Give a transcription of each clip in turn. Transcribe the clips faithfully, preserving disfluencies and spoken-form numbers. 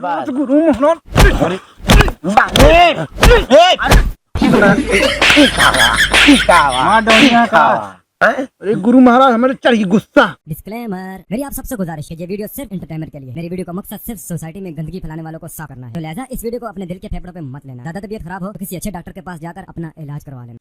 महाराज। गुरु महाराज। अरे, बाप रे। ए, अरे, ई का बा? ई का बा? मार डौनिया का। हैं? अरे गुरु महाराज, हमारे चढ़ गई गुस्सा। डिस्क्लेमर, मेरी आप सबसे गुजारिश है, ये वीडियो सिर्फ एंटरटेनमेंट के लिए। मेरी वीडियो का मकसद सिर्फ सोसाइटी में गंदगी फैलाने वालों को साफ करना है। तो लिहाजा इस वीडियो को अपने दिल के फेफड़ों पे मत लेना। ज्यादा तबीयत खराब हो तो किसी अच्छे डॉक्टर के पास जाकर अपना इलाज करवा लेना।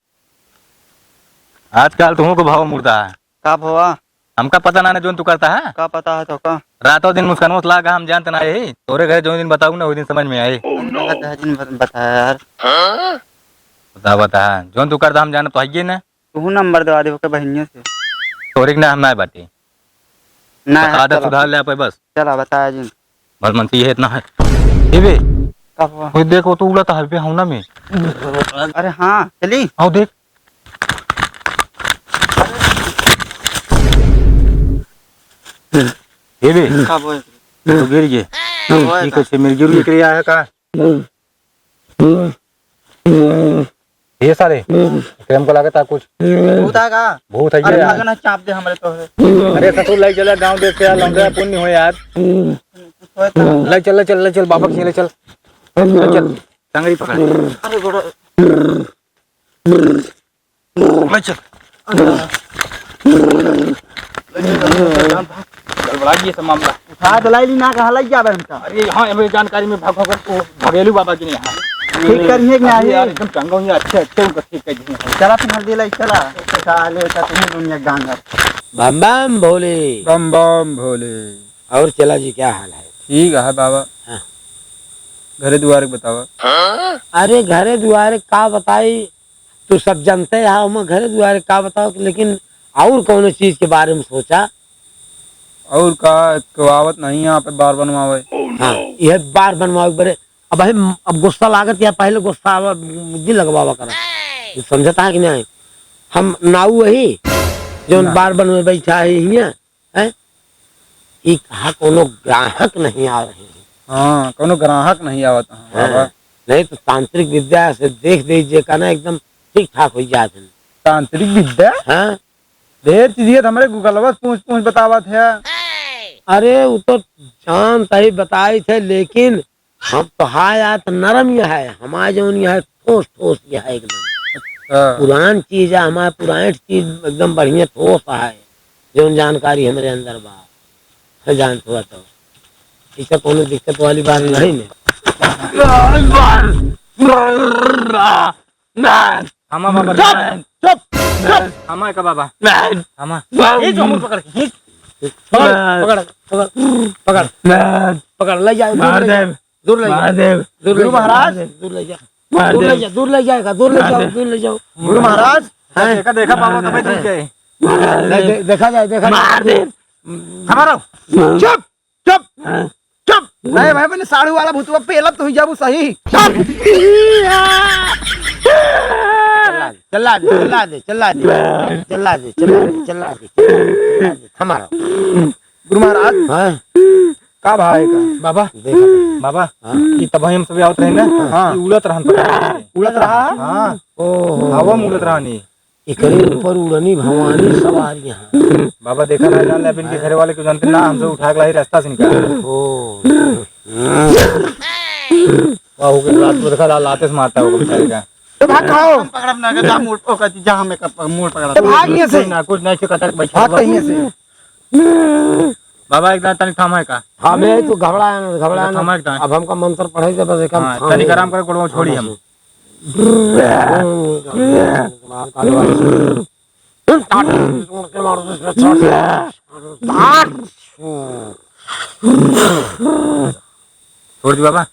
आजकल तुहूँ को भाव मुर्दा है। का भवा? हमका पता ना, ना जोन तू करता है। का पता है तो का? रातों दिन मुस्कानो से लागा हम जानते ना यही। तोरे घरे जोन दिन बताऊ ना, वही दिन समझ में आई। का कहे दिन बत-, बताया यार। बता, बता, जोन तू करता हम जानत तो हइये ना। तू नंबर दवा दे ओके बहिनिया से। तोरे के ना हम ना बाटी। ना बस है, आदत चला। सुधार ले आप बस। चला बताया जी। भलमंती है इतना है। ए बे। का हुआ? कोई देखो तो उड़त है बे हौना में। अरे हाँ, चली। आओ देख। ए बे। का बोल? तो गिर गए। का बोल? ठीक है, से मिर्गी उर्गी के लिए आया का? ये सारे, एकरे हमको लागत है कुछ भूत है का? भूत है अरे ये। भागना चाप दे हमरे तोहरे। अरे ससुर, लाई चला गाँव देख के यार, लौंडा पुण्य हो यार। लाई चल, लाई चल, लाई चल, बाबा के ले चल। लाई चल, टंगरी पकड़। अरे गोड़ा। ले चल। गड़बड़ा गया सब मामला। उठा तो लाई ली ना, कहाँ लग जावे हमका? अरे हाँ, हमें जानकारी में भाग, भाग, वो भगेलू बाबा की नहीं, हाँ। ठीक करिए कि अरे नहीं? यार, एकदम चंगा हुई, अच्छे, अच्छे उनका ठीक कर दिए। चला फिर हल्दी लाई, चला। साले का तुम्हें दुनिया गांगर। बम बम भोले। बम बम भोले। और चला जी, क्या हाल है? ठीक है बाबा। हाँ। घरे दुआरे के बतावा। अरे घरे दुआरे का बताई, तू सब जानते हैं, हम घरे दुआरे का बताओ, लेकिन और कौनो चीज के बारे में सोचा? और का, केहू आवत नहीं यहाँ पे बार बनवावे। हाँ, यह बार बनवावे बरे। अब भाई, अब गुस्सा लागत या पहले गुस्सा आवा, बुद्धि लगवावा करा। तू समझता है कि नहीं? हम नाऊ वही, जो ना। बार बनवे बैठा है हियाँ, हैं? ई कहा कोनो ग्राहक नहीं आ रहे हैं। हाँ, कोनो ग्राहक नहीं आवत है, हाँ, बाबा। नहीं तो तांत्रिक विद्या से देख दे जे का ना एकदम ठीक ठाक हो जात है। तांत्रिक विद्या? हाँ। ढेर चीज है, हमरे गूगलवा से पूछ पूछ बतावत है। अरे वो तो जानत ही बताई थे, लेकिन हम तो हाय आत नरम यह है, हमारे जौन यह है ठोस ठोस यह है एकदम। अच्छा। पुरान चीज है, हमारे पुरान चीज एकदम बढ़िया ठोस है, जौन जानकारी हमरे अंदर बा। है जान थोड़ा तो। इसे कोनो दिक्कत वाली बात नहीं ने। थामा बाबा, चुप, चुप, चुप। थामा का बाबा। थामा। ये जो मुंह पकड़ के, ये पकड़, पकड़, पकड़, पकड़, पकड़, ले जाओ, दूर मार ले जाओ, दे। दूर ले जाओ। मार दे। दूर ले गुरु जाओ, महाराज। दूर ले जाओ। मार दूर दे। ले जाओ, दूर ले जाओ, मार दूर ले दे। जाओ, दूर ले जाओ। गुरु महाराज। हैं? देखा, देखा, बाबा कब दूर गए? दे-, दे-, देखा जाए, देखा जाए। मार दे। हमारा। चुप, चुप, हाँ। चुप। नहीं भाई, मैंने साढ़ू वाला भूतवा पेलब तो ही जाबू सही। चुप। चला दे, चला दे, चला दे, चला दे, चला दे, चला दे, चला दे, चला दे, हमारा। गुरु महाराज। हाँ। का भाई का? बाबा। देखा दे। बाबा, हाँ। ई तब हम सब आवत रहे ना, हाँ। ई उड़त रहन पकड़ के। उड़त रहा? हाँ। ओहो। हवा में उड़त रहा नी। एकरे ऊपर उड़नी भवानी सवार यहाँ। बाबा देखा ना, जान ले, अब इनके घरे वाले को जानते ना, हमसे उठा के लाई रास्ता से निकाल। ओ। वाह, हो गया, रात को देखा, ला-, लाते से मारता होगा बेचारे का। तो भाग खाओ। पकड़ब ना, जा मोड़, ओकर जा, हमें का प-, मोड़ पकड़ा। तो भाग यहाँ से। ना, कुछ नहीं, कटक बैठा भाग हुआ। कहीं से। बाबा, एक दांत तनिक थामा है का? हाँ, मैं तो घबराया ना, घबराया ना। थामा है का? अब हमका मंत्र पढ़े दे, बस एक हम हाँ, थाम तनिक ले। आराम करे, गोड़वा छोड़ी हम। छोड़ दी बाबा।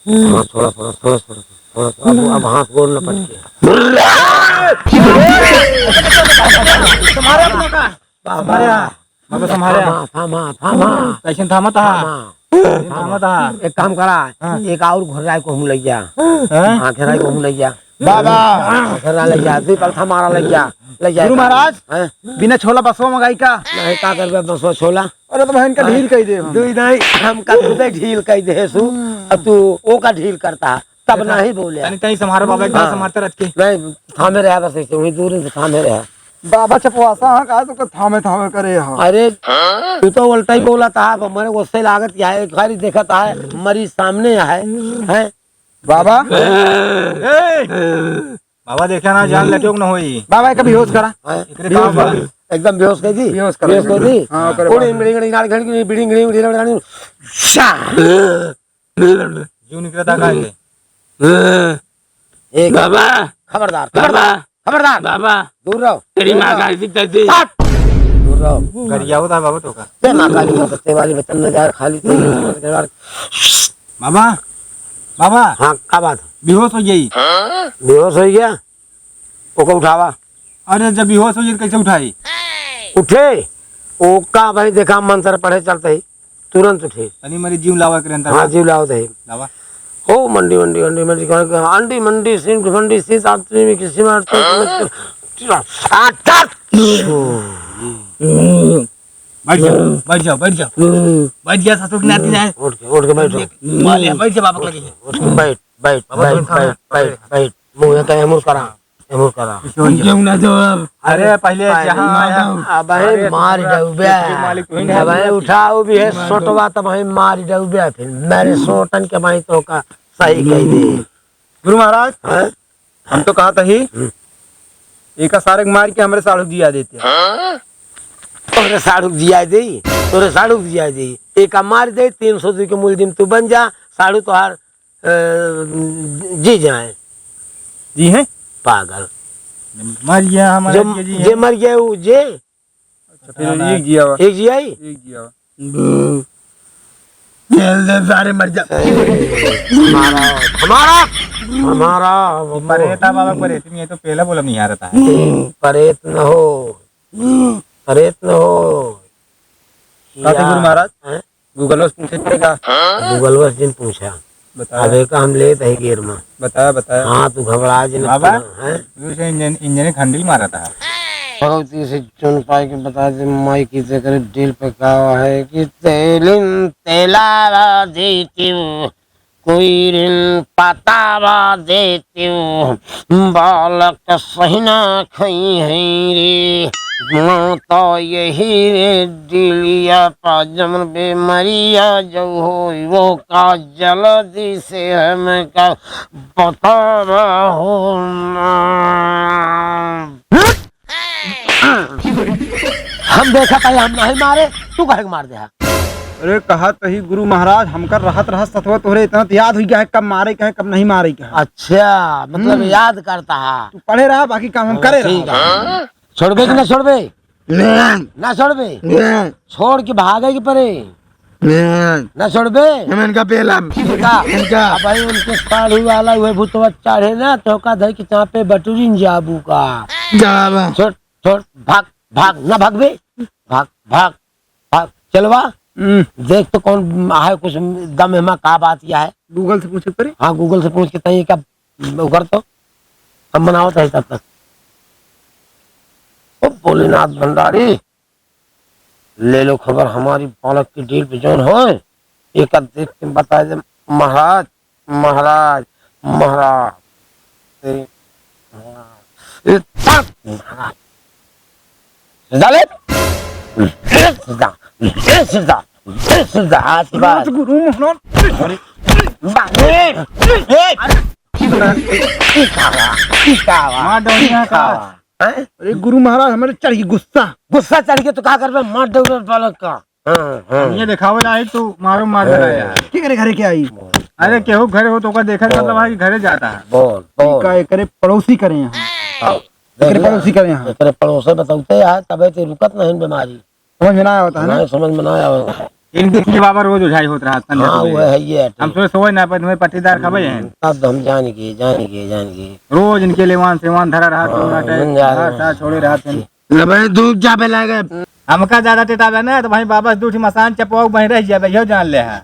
थोड़ा, थोड़ा, थोड़ा, थोड़ा, थोड़ा, थोड़ा, अब, अब हाथ गोड़ न पटके। तुम्हारे यहाँ। बाबा, संभारे। थामा, थामा, थामा। कैसे थामा था? थामा। कैसे थामा था? एक काम करा, हाँ। एक और घेराई को हम ले जा। हाँ? हाँ, घेराई को हम ले जा। बाबा। हाँ, घेरा ले जा, दो पलथा मारा ले जा, ले जा। गुरु महाराज, हाँ? बिना छोला बसवा मंगाई का? नहीं, का करबे बसवा छोला? अरे तो बहन का हाँ। ढील कह दे हम। दो ही नहीं, हम का खुदे ढील कह दे सु, हम्म। अब तू ओ का ढील करता, तब देखा, नहीं बोले। तनी, तनी संभारो बाबा, एक बार हाँ। संभारते रख के। नहीं, थामे रहा बस ऐसे, वहीं दूर से थामे रहा। बाबा चपवासा, हाँ, का तो थामे थामे करे, हाँ। अरे, तू तो उल्टा ही बोलत है, अब हमरे उससे लागत क्या है, एक बारी देखत है, मरीज सामने है, हैं? बाबा? ए! बाबा, देखा ना, जान लगे न होई। बाबा, एक बेहोश करा। हैं? एकरे बेहोश का बा? कर दी। एकदम बेहोश कर दी। बेहोश करा। बेहोश कर दी। हाँ, करे उड़ी बाबा। मिड़ी मिड़ी नाड़ घड़ी बिड़ी मिड़ी मिड़ी नाड़ घड़ी। शा। जू निकलता का है? एक बाबा। खबरदार, बाबा। खबरदार। खबरदार। बाबा। दूर रहो। तेरी दूर माँ रहो। का ऐसी तैसी। हट। दूर रहो। गरिया होता बाबा तो का। ते माँ का नहीं होता, ते वाली वतन में जा खाली तो बाबा, बाबा। हाँ, का बात? बेहोश हो गई। बेहोश हो गया? ओका उठावा। अरे, जब बेहोश हो गई, कैसे उठाई? उठे? ओका भाई देखा, मंत्र पढ़े चलते ही तुरंत उठे। तनी मरी जीव लावा के अंदर। हाँ, जीव लावा दे। लावा। हो मंडी, मंडी, मंडी, मंडी, कहाँ, कहाँ, अंडी, मंडी, सिंह, मंडी, सीत, आप तुम्हें किसी में अड़चन समझ कर, आ, आ, बैठ जाओ, बैठ जाओ, बैठ जाओ, बैठ जाओ, ससुर की नाती जाए। उठ के, उठ के बैठो। मार लिया, बैठ जा, बाबा के लगे। उठ के बैठ, बैठ, बाबा बैठ, बैठ, बैठ, बैठ। मुँह का एमर करा, एमर करा। क्यों ना जवाब? अरे, पहले पहले जहाँ मार आया। दो। अबे अरे, मार तुम्हारा जाऊ बे। मालिक वही ना। अबे उठाओ भी है, सोटवा तब भाई मार जाऊ बे। फिर मेरे सोटन के भाई तो का सही कह दे। गुरु महाराज, हाँ? हम तो कहा था ही, हम्म। एका सारे के मार के हमरे साढ़ू दिया देते। तोरे साढ़ू दिया दे, तोरे साढ़ू दिया दे। एका मार दे, तीन सौ दू के मुलजिम तू बन जा, साढ़ू तोहार, अ, जी जाए। जी हैं? पागल। मर गया हमारा जो, जी हैं। जे मर गया वो जे। अच्छा, फिर एक जिया हुआ। एक जिया ही? एक जिया हुआ। चल दे सारे मर जा। हमारा, हमारा, हमारा। परेत आ बाबा, परेत नहीं है तो पहला बोला नहीं आ रहा था। परेत न हो, परेत न हो। का थे गुरु महाराज? हैं? Google से पूछे थे का? Google से जिन पूछा। बताया। अब एका हम लेत है गेर में। बताया, बताया। हाँ, तू घबरा जिन बाबा, हैं? तू से इंजन, इंजन खंडी मारा था। भगवती से चुन पाए के बता दे, माई की तेरे दिल पे का है कि तेलिन तेलावा देती हूँ, कोई रिन पतावा देती हूँ, बालक सही ना खई है रे। माता यही रे दिलिया पा जमन बेमरिया जो होई वो का जल्दी से हमका बतावा हो ना। हम देखा था, हम नहीं मारे, तू काहे के मार दे हा? अरे कहा तही गुरु महाराज, हमका रहत रहत सतवा तोहरे इतना तो याद हुई गया है, कब मारे का है, कब नहीं मारे का है। अच्छा, मतलब हम्म। याद करता हा। तू पढ़े रहा, बाकी काम हम हाँ, करे ठीक रहा। है। छोड़बे कि ना छोड़बे? नहीं। ना छोड़बे? नहीं। छोड़ के भागे के पड़े? नहीं। ना छोड़बे? हम इनका पेलम। इनका? इनका। अब भाई उनके साढ़ू वाला हुए भूतवा चढ़े ना, तो का धर के चापे बटुरिन जाबू का। जाबा। छोड़, छोड़, भाग, भाग, ना भागबे? भाग, भाग, भाग, चलवा। हम्म। देख तो कौन आहे, कुछ दम है मा, का बात क्या है? Google से पूछे पड़े? हाँ, Google से पूछ के तय का ओकर तो हम बनावत है तब तक। ओ भोलेनाथ भंडारी, ले लो खबर हमारी बालक की डील पे जौन होए, एक आध देख के बता दे महाराज, महाराज, महाराज। तेरी महाराज। ए, साथ महाराज। सजा ले। ले सजा, ले सजा, ले सजा। आज के बाद। गुरु महाराज। अरे, बाप रे। ए, अरे, ई का बा? ई का बा? मार डौनिया का। का बा? हैं? अरे गुरु महाराज, हमरे चढ़ गई गुस्सा। गुस्सा चढ़ के तो का करबे? मार डौनिया बालक का। हाँ, हाँ। ये देखावे ला आई तू, मारो मार हाँ। डरा यार। के करे घरे के आई? अरे केहू घरे हो तो ओकर देखत हाँ। मतलब है कि घरे जाता है। बोल, बोल। का एकरे पड़ोसी करे यहाँ। हाँ। एकरे पड़ोसी करे यहाँ। एकरे पड़ोसे बतौते यार, तबे ते रुकत नहीं बीमारी। समझ में ना आवता है ना? नहीं, समझ में ना आवता है। इनके, इनके बाबा रोज उझाई होत रहा था, हाँ, वो है ये। हम सोचे सोए ना, पर तुम्हें पट्टीदार खबे हैं। तब तो हम जान गए, जान गए, जान गए। रोज इनके लेवान सेवान धरा रहा, हाँ, टोला टाइप, मन जा रहा घर है। साथ छोड़े रहा थे। ले भाई, दूध जाबे लागे। हमका ज्यादा टेटावे ना, तो भाई वापस दू ठी मसान चपवाऊ बही रह जाबे, यो जान ले है। हाँ,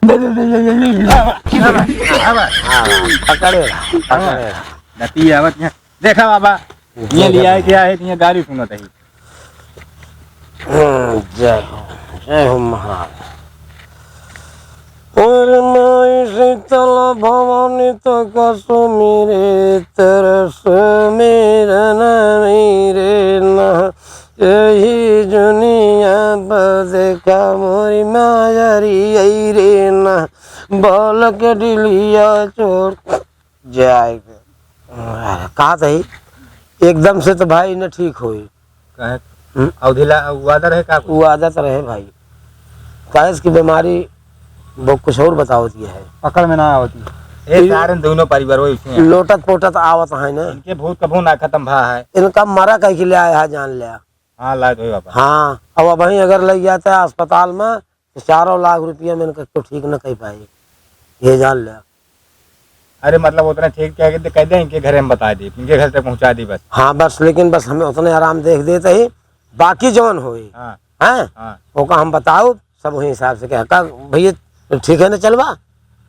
पकड़े, पकड़े। दती आवत है। देखा बाबा, ये लिया है क्या है, ये गाड़ी सुनत है। हम्म, जय हो, जय हो महाराज। और माई शीतल भवानी तो कसो मेरे तरस मेरा ना मेरे ना। यही दुनिया पर देखा मोरी मायरी आई रे ना, बालक डिलिया छोड़ जाएगा। अरे, का तही, एकदम से तो भाई न ठीक होई। काहे? हम्म? अवधिला, उ आदत रहे का कुछ? उ आदत रहे भाई। काहे से कि बीमारी वो कुछ और बतावत ये है। पकड़ में ना आवत ये। ए, ई सारे दोनों परिवार वही से हैं। लोटत पोटत आवत है ना। इनके भूत कभू ना खत्म भा है। इनका मरा कह के ले आया है, जान लिया। हाँ, लायक होई बाबा। हाँ, अब वहीं अगर लग जाता है अस्पताल में, तो चारों लाख रुपया में इनका तो ठीक न कर पाए, ये जान ले। अरे, मतलब, उतने ठीक क्या कहते, कह दे, इनके घरे हम बता दी, इनके घर तक पहुँचा दी बस। हाँ, बस, लेकिन बस हमें उतने आराम देख देते ही, बाकी जौन होई, हाँ। हैं? हाँ। ओका हम बताओ, सब वही हिसाब से कह का, भैया, ठीक है ना, चलवा?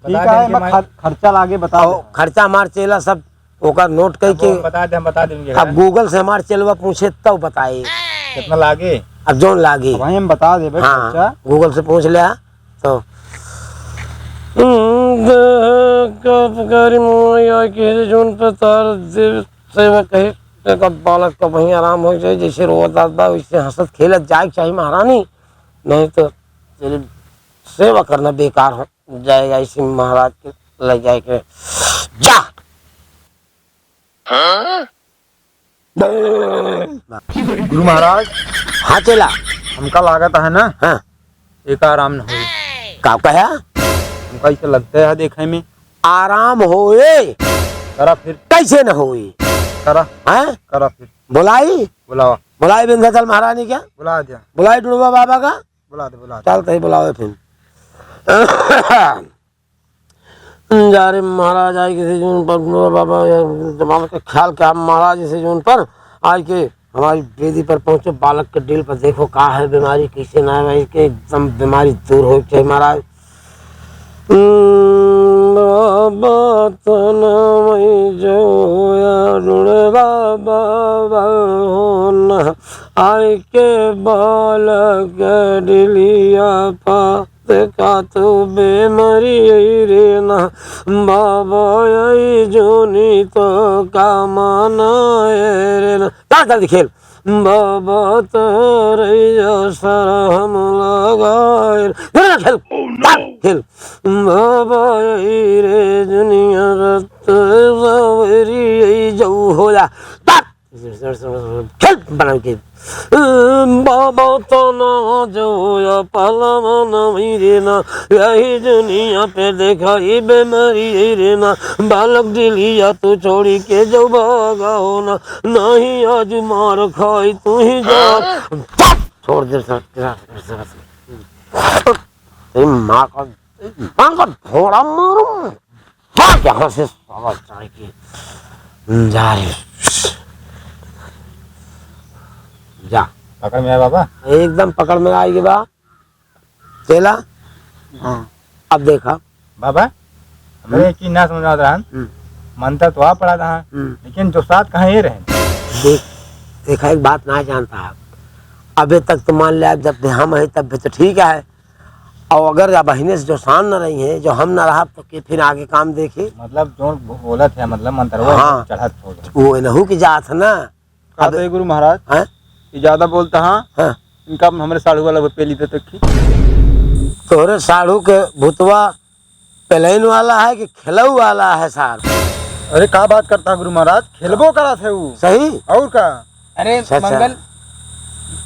ठीक है, इनके मैं माई- खर-, खर्चा लागे बता और दे। खर्चा हमार चेला सब ओकर नोट कई हम के। बता दे, हम बता दे इनके अब घर। Google से हमार चेलवा पूछे तब बताए। कितना लागे? अब जौन लागे। अब वहीं हम बता देबे हाँ, खर्चा। Google से पूछ लिया तो। हम्म, दे, कब करी मोया के जौन पे तार दे सेवा कहे, तेका बालक का वहीं आराम हो जाए, जैसे रोवत बा, वैसे हंसत खेलत जाए के चाही महारानी, नहीं तो तेरे सेवा करना बेकार हो जाएगा। इसी महाराज के ले जाए के जा। गुरु महाराज। हाँ चेला। हमका लागत है ना, हाँ। एक आराम न होई। का कहा? हमका ऐसे लगता है देखे में। आराम होए। करा फिर। कैसे न होई? करा। हैं? करा फिर। बुलाई? बुलावा। बुलाई विंध्याचल महारानी क्या? बुला दिया। बुलाई डुड़वा बाबा का? बुला दे, बुला दे। चल, तही बुलावे फिर। जा रे महाराज, आई किसी जून पर बाबा, जमाना के ख्याल के आप महाराज इसी जून पर आई के हमारी बेदी पर पहुँचो, बालक के दिल पर देखो का है बीमारी, कैसे ना है भाई, के एकदम बीमारी दूर हो चाहे महाराज। हम्म, बाबा तो ना वही जो या ढूंढे बाबा, बाबा हो ना, आई के बालक डिलिया पा देखा तू बेमारी आई रे ना, बाबा आई जोनी तो का माना ए रे ना। चल जल्दी खेल। बाबा तोरैया सर हम लगाए। जल्दी खेल। Oh, no! चल खेल। बाबा आई रे दुनिया रत सावरी आई जाऊ हो जा। चल। खेल बनाओ के। बाबा तो ना जो या पाला माना मेरे ना, यही दुनिया पे देखा ये बीमारी है रे ना, बालक दिलिया तू छोड़ी के जो भागा हो ना, नहीं आज मार खाई तू ही जा। छोड़ दे सर, तेरा, तेरा, तेरा, तेरी माँ का, माँ का थोड़ा मारूं। भाग यहाँ से साला जाए के। हम्म, जा रे। जा। पकड़ में आया बाबा? एकदम पकड़ में आएगी बा। चेला? हाँ। अब देखा। बाबा, हमरे हम्म। एक चीज ना समझ आवत रहन। हम्म। मंत्र तो आप पढ़ा रहा, हम्म। लेकिन जो साथ कहाँ ये रहे? देख, देखा, एक बात ना जानता आप। अबे तक तो मान ले, जब हम है तब भी तो ठीक है। और अगर अबहिने से जो शांत न रही है, जो हम न रहब, तो के फिर आगे काम देखी? मतलब, जो बोलत है, मतलब, मंतरवा हाँ। चढ़त हो गया। वो एनहू की जात है ना। का अब तो ये गुरु महाराज, हाँ? ये ज्यादा बोलता, हाँ? हाँ। इनका हमरे साढ़ू वाला पेली दे तक की। तोहरे साढ़ू के भूतवा पेलैन वाला है कि खेलऊ वाला है सार? अरे, का बात करता गुरु महाराज, खेलबो करत है वो। सही? और का? अरे, अच्छा, अच्छा। मंगल,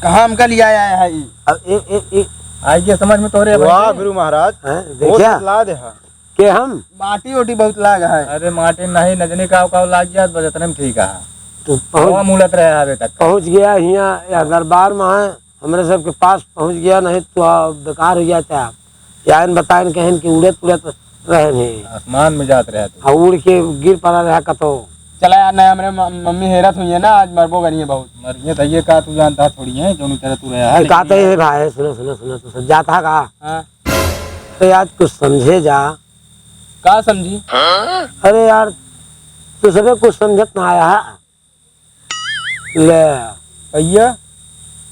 कहाँ हमका लिया आया है ई? अब ए, ए, ए, आई के समझ में तोरे वाह भाई। गुरु महाराज, हैं, बहुत देखिया? बतला दे है। के हम? माटी ओटी बहुत लाग है। अरे माटी नहीं, नजनी का, का लाग गया, बस इतने में ठीक है। तू पहुँच हवा मुलत रहे आवे तक। पहुँच गया हियाँ या दरबार में है, हमरे सबके पास पहुँच गया, नहीं तो आ, बेकार हो जाता है। यार बताएन कहेन कि उड़त उड़त रहन है। आसमान में जात रहे तू। आ उड़ के गिर पड़ा रहा कतो। चला यार, नहीं, हमरे म-, मम्मी हेरत हुई है ना, आज मरबो करिए बहुत। मरिए तो ये का तू जानता थोड़ी है, जोनी तरह तू रहा है, ये का लेकिन तो ये भाई, सुनो, सुनो, सुनो, तू सब जाता का? हाँ। तो यार कुछ समझे जा। का समझी? अरे यार, तू सबे कुछ समझत ना आया है। ले। भैया,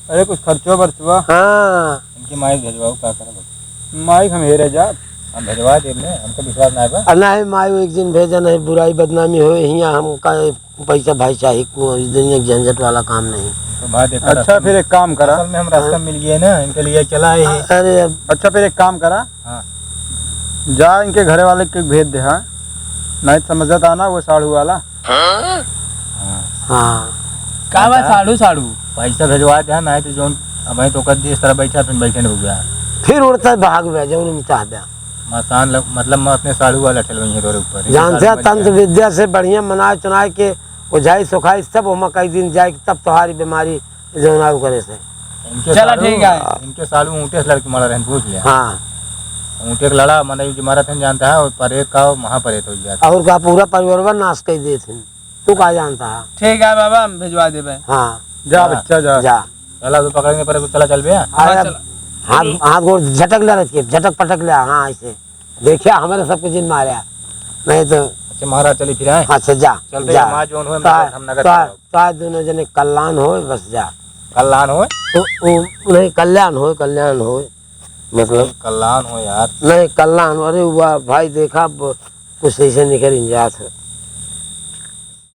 अरे कुछ खर्चवा बर्चवा। हाँ। इनके माई भेजवाओ, का करब? माई हम हेरे जा। हम भेजवा देब ने, हमको विश्वास ना बा। आ, नहीं, माई, वो एक दिन भेजा नहीं, बुराई बदनामी होए, हियाँ हमका पैसा भाई चाही, कोई दुनिया के झंझट वाला काम नहीं। तो भाई, देखा अच्छा, रस्ता फिर में, एक काम करा। असल में हम रास्ता हाँ। मिल गए ना, इनके लिए चला है। अरे, अब अच्छा, फिर एक काम करा। हाँ। जा, इनके घरे वाले के भेज दे, हाँ। नहीं समझत आना, वो साढ़ू वाला। हाँ। हाँ। का बा, हाँ। साढ़ू, साढ़ू? पैसा भेजवा दे, नहीं तो जौन अब तो कर दे, इस तरह बैठा, फिर बैठे नहीं हुआ। फिर उड़ता भाग गया, जौन हम चाह दिया। मसान लग-, मतलब, मैं अपने साढ़ू वाला ठेलवइहे तोरे ऊपर। जानते हैं, तंत्र विद्या से बढ़िया मनाए चुनाए के, ओझाई सोखाई सब ओमा कई दिन जाए, तब तोहारी बीमारी जौन आऊ करे से। इनके चला, साढ़ू, ठीक है। इनके साढ़ू ऊँटे से लड़के मारा रहन, पूछ लिया। हाँ। ऊँटे के लड़ा, मतलब, जो मारा थे, जानता है, और परेत का महापरेत हो गया। और का पूरा परिवारवा नाश कर देत हैं। तू का जानता है? ठीक है बाबा, हम भिजवा देबे। हाँ। जा हाँ। बच्चा, जा। जा। चला, तो पकड़ेंगे, पर चला, चल बे। अरे, हाँ, चला। हाथ, हाथ गोड़ झटक ले रख के, झटक पटक ले, हाँ, ऐसे। देखिया, हमारे सबके जिन मारे। नहीं तो अच्छा, महाराज, चली फिर आए। अच्छा, जा, चल बे, जा। माँ जोन होए, तो, हम नगद तो, चलाओ। तो आज दोनों जने कल्याण होए, बस जा। कल्याण होए? तो, वो, नहीं, कल्याण होए, कल्याण होए। मतलब कल्याण होए यार। नहीं, कल्याण, अरे वाह भाई, देखा, ब-, कुछ ऐसे निकल जात है।